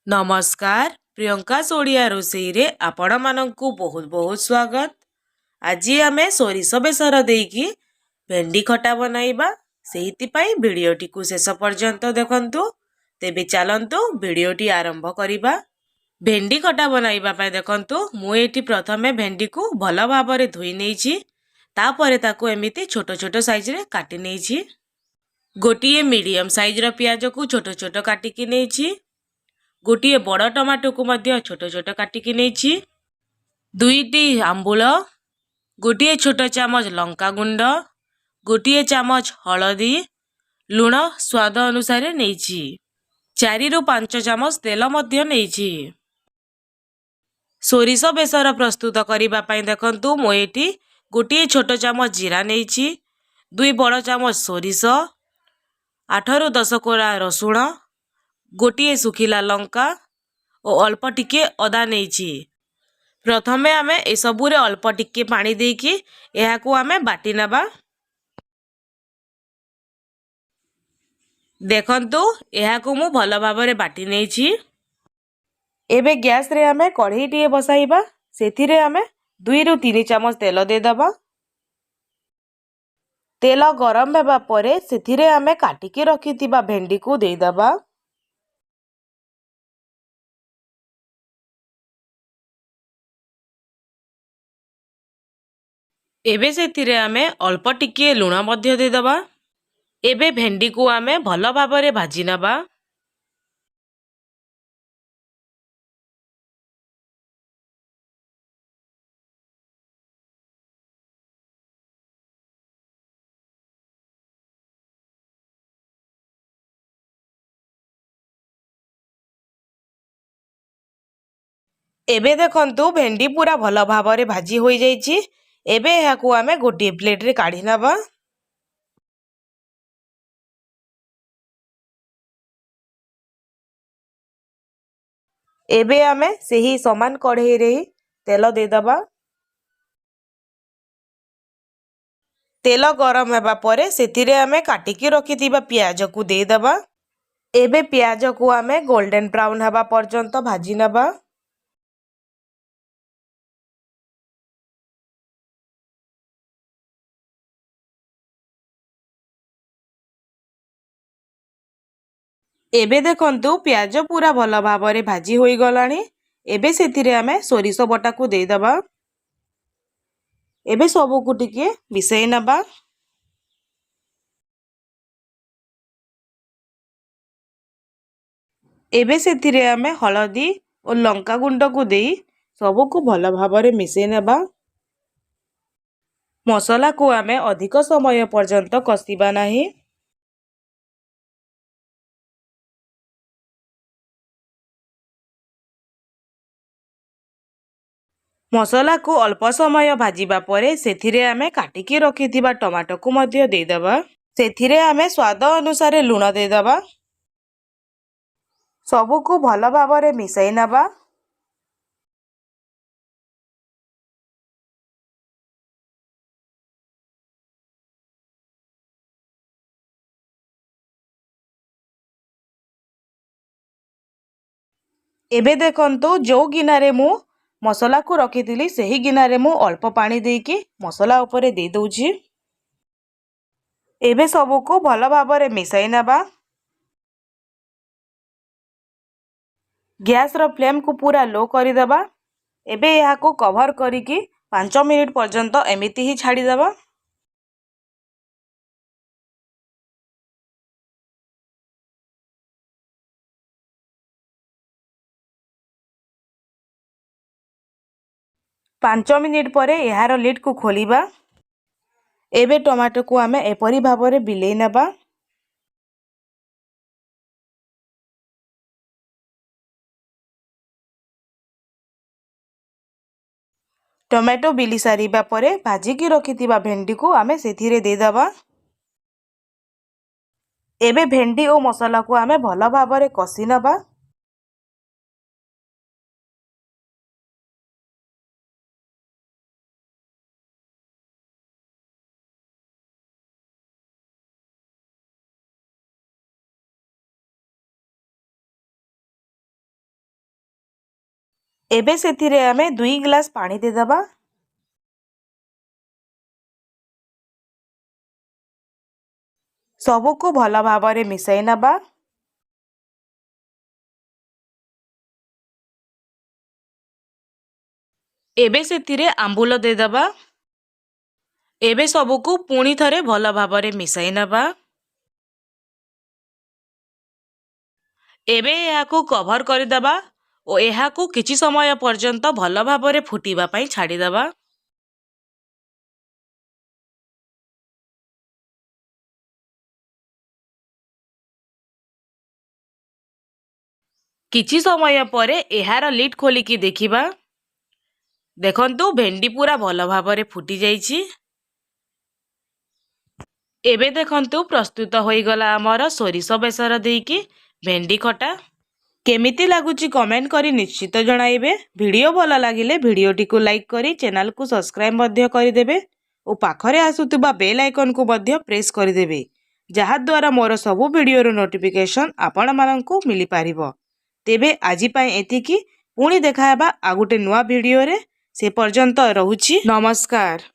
ନମସ୍କାର, ପ୍ରିୟଙ୍କାସ୍ ଓଡ଼ିଆ ରୋଷେଇରେ ଆପଣମାନଙ୍କୁ ବହୁତ ବହୁତ ସ୍ୱାଗତ। ଆଜି ଆମେ ସୋରିଷ ବେସର ଦେଇକି ଭେଣ୍ଡି ଖଟା ବନାଇବା। ସେଇଥିପାଇଁ ଭିଡ଼ିଓଟିକୁ ଶେଷ ପର୍ଯ୍ୟନ୍ତ ଦେଖନ୍ତୁ। ତେବେ ଚାଲନ୍ତୁ ଭିଡ଼ିଓଟି ଆରମ୍ଭ କରିବା। ଭେଣ୍ଡି ଖଟା ବନାଇବା ପାଇଁ ଦେଖନ୍ତୁ, ମୁଁ ଏଇଠି ପ୍ରଥମେ ଭେଣ୍ଡିକୁ ଭଲ ଭାବରେ ଧୋଇ ନେଇଛି। ତାପରେ ତାକୁ ଏମିତି ଛୋଟ ଛୋଟ ସାଇଜରେ କାଟି ନେଇଛି। ଗୋଟିଏ ମିଡ଼ିୟମ୍ ସାଇଜର ପିଆଜକୁ ଛୋଟ ଛୋଟ କାଟିକି ନେଇଛି। ଗୋଟିଏ ବଡ଼ ଟମାଟୋକୁ ମଧ୍ୟ ଛୋଟ ଛୋଟ କାଟିକି ନେଇଛି। 2ଟି ଆମ୍ବୁଲ, ଗୋଟିଏ ଛୋଟ ଚାମଚ ଲଙ୍କା ଗୁଣ୍ଡ, ଗୋଟିଏ ଚାମଚ ହଳଦୀ, ଲୁଣ ସ୍ୱାଦ ଅନୁସାରେ ନେଇଛି। 4ରୁ 5 ଚାମଚ ତେଲ ମଧ୍ୟ ନେଇଛି। ସୋରିଷ ବେସର ପ୍ରସ୍ତୁତ କରିବା ପାଇଁ ଦେଖନ୍ତୁ, ମୁଁ ଏଇଠି ଗୋଟିଏ ଛୋଟ ଚାମଚ ଜିରା ନେଇଛି, 2 ବଡ଼ ଚାମଚ ସୋରିଷ, 8ରୁ 10 କୋରା ରସୁଣ, ଗୋଟିଏ ଶୁଖିଲା ଲଙ୍କା ଓ ଅଳ୍ପ ଟିକିଏ ଅଦା ନେଇଛି। ପ୍ରଥମେ ଆମେ ଏସବୁରେ ଅଳ୍ପ ଟିକିଏ ପାଣି ଦେଇକି ଏହାକୁ ଆମେ ବାଟି ନେବା। ଦେଖନ୍ତୁ, ଏହାକୁ ମୁଁ ଭଲ ଭାବରେ ବାଟି ନେଇଛି। ଏବେ ଗ୍ୟାସରେ ଆମେ କଢ଼େଇଟିଏ ବସାଇବା। ସେଥିରେ ଆମେ 2ରୁ 3 ଚାମଚ ତେଲ ଦେଇଦେବା। ତେଲ ଗରମ ହେବା ପରେ ସେଥିରେ ଆମେ କାଟିକି ରଖିଥିବା ଭେଣ୍ଡିକୁ ଦେଇଦେବା। ଏବେ ସେଥିରେ ଆମେ ଅଳ୍ପ ଟିକିଏ ଲୁଣ ମଧ୍ୟ ଦେଇଦେବା। ଏବେ ଭେଣ୍ଡିକୁ ଆମେ ଭଲ ଭାବରେ ଭାଜି ନେବା। ଏବେ ଦେଖନ୍ତୁ, ଭେଣ୍ଡି ପୁରା ଭଲ ଭାବରେ ଭାଜି ହୋଇଯାଇଛି। ଏବେ ଏହାକୁ ଆମେ ଗୋଟିଏ ପ୍ଲେଟ୍ରେ କାଢ଼ି ନେବା। ଏବେ ଆମେ ସେହି ସମାନ କଢ଼େଇରେ ହିଁ ତେଲ ଦେଇଦେବା। ତେଲ ଗରମ ହେବା ପରେ ସେଥିରେ ଆମେ କାଟିକି ରଖିଥିବା ପିଆଜକୁ ଦେଇଦେବା। ଏବେ ପିଆଜକୁ ଆମେ ଗୋଲ୍ଡେନ୍ ବ୍ରାଉନ୍ ହେବା ପର୍ଯ୍ୟନ୍ତ ଭାଜି ନେବା। ଏବେ ଦେଖନ୍ତୁ, ପିଆଜ ପୁରା ଭଲ ଭାବରେ ଭାଜି ହୋଇଗଲାଣି। ଏବେ ସେଥିରେ ଆମେ ସୋରିଷ ବଟାକୁ ଦେଇଦେବା। ଏବେ ସବୁକୁ ଟିକେ ମିଶାଇ ନେବା। ଏବେ ସେଥିରେ ଆମେ ହଳଦୀ ଓ ଲଙ୍କା ଗୁଣ୍ଡକୁ ଦେଇ ସବୁକୁ ଭଲ ଭାବରେ ମିଶାଇ ନେବା। ମସଲାକୁ ଆମେ ଅଧିକ ସମୟ ପର୍ଯ୍ୟନ୍ତ କଷିବା ନାହିଁ। ମସଲାକୁ ଅଳ୍ପ ସମୟ ଭାଜିବା ପରେ ସେଥିରେ ଆମେ କାଟିକି ରଖିଥିବା ଟମାଟୋକୁ ମଧ୍ୟ ଦେଇଦେବା। ସେଥିରେ ଆମେ ସ୍ୱାଦ ଅନୁସାରେ ଲୁଣ ଦେଇଦେବା। ସବୁକୁ ଭଲ ଭାବରେ ମିଶାଇ ନେବା। ଏବେ ଦେଖନ୍ତୁ, ଯେଉଁ ଗିନାରେ ମୁଁ ମସଲାକୁ ରଖିଥିଲି, ସେହି ଗିନାରେ ମୁଁ ଅଳ୍ପ ପାଣି ଦେଇକି ମସଲା ଉପରେ ଦେଇଦେଉଛି। ଏବେ ସବୁକୁ ଭଲ ଭାବରେ ମିଶାଇ ନେବା। ଗ୍ୟାସର ଫ୍ଲେମ୍କୁ ପୁରା ଲୋ କରିଦେବା। ଏବେ ଏହାକୁ କଭର କରିକି 5 ମିନିଟ୍ ପର୍ଯ୍ୟନ୍ତ ଏମିତି ହିଁ ଛାଡ଼ିଦେବା। 5 ମିନିଟ୍ ପରେ ଏହାର ଲିଡ୍କୁ ଖୋଲିବା। ଏବେ ଟମାଟୋକୁ ଆମେ ଏପରି ଭାବରେ ବିଲେଇ ନେବା। ଟମାଟୋ ବିଲି ସାରିବା ପରେ ଭାଜିକି ରଖିଥିବା ଭେଣ୍ଡିକୁ ଆମେ ସେଥିରେ ଦେଇଦେବା। ଏବେ ଭେଣ୍ଡି ଓ ମସଲାକୁ ଆମେ ଭଲ ଭାବରେ କଷି ନେବା। ଏବେ ସେଥିରେ ଆମେ 2 ଗ୍ଲାସ୍ ପାଣି ଦେଇଦେବା। ସବୁକୁ ଭଲ ଭାବରେ ମିଶାଇ ନେବା। ଏବେ ସେଥିରେ ଆମ୍ବୁଲ ଦେଇଦେବା। ଏବେ ସବୁକୁ ପୁଣି ଥରେ ଭଲ ଭାବରେ ମିଶାଇ ନେବା। ଏବେ ଏହାକୁ କଭର୍ କରିଦେବା ଓ ଏହାକୁ କିଛି ସମୟ ପର୍ଯ୍ୟନ୍ତ ଭଲ ଭାବରେ ଫୁଟିବା ପାଇଁ ଛାଡ଼ିଦେବା। କିଛି ସମୟ ପରେ ଏହାର ଲିଡ୍ ଖୋଲିକି ଦେଖିବା। ଦେଖନ୍ତୁ, ଭେଣ୍ଡି ପୁରା ଭଲ ଭାବରେ ଫୁଟି ଯାଇଛି। ଏବେ ଦେଖନ୍ତୁ, ପ୍ରସ୍ତୁତ ହୋଇଗଲା ଆମର ସୋରିଷ ବେସର ଦେଇକି ଭେଣ୍ଡି ଖଟା। କେମିତି ଲାଗୁଛି କମେଣ୍ଟ କରି ନିଶ୍ଚିତ ଜଣାଇବେ। ଭିଡ଼ିଓ ଭଲ ଲାଗିଲେ ଭିଡ଼ିଓଟିକୁ ଲାଇକ୍ କରି ଚ୍ୟାନେଲକୁ ସବସ୍କ୍ରାଇବ୍ ମଧ୍ୟ କରିଦେବେ ଓ ପାଖରେ ଆସୁଥିବା ବେଲ୍ ଆଇକନ୍କୁ ମଧ୍ୟ ପ୍ରେସ୍ କରିଦେବେ, ଯାହାଦ୍ୱାରା ମୋର ସବୁ ଭିଡ଼ିଓର ନୋଟିଫିକେସନ୍ ଆପଣମାନଙ୍କୁ ମିଳିପାରିବ। ତେବେ ଆଜି ପାଇଁ ଏତିକି। ପୁଣି ଦେଖାହେବା ଆଉ ଗୋଟେ ନୂଆ ଭିଡ଼ିଓରେ। ସେ ପର୍ଯ୍ୟନ୍ତ ରହୁଛି, ନମସ୍କାର।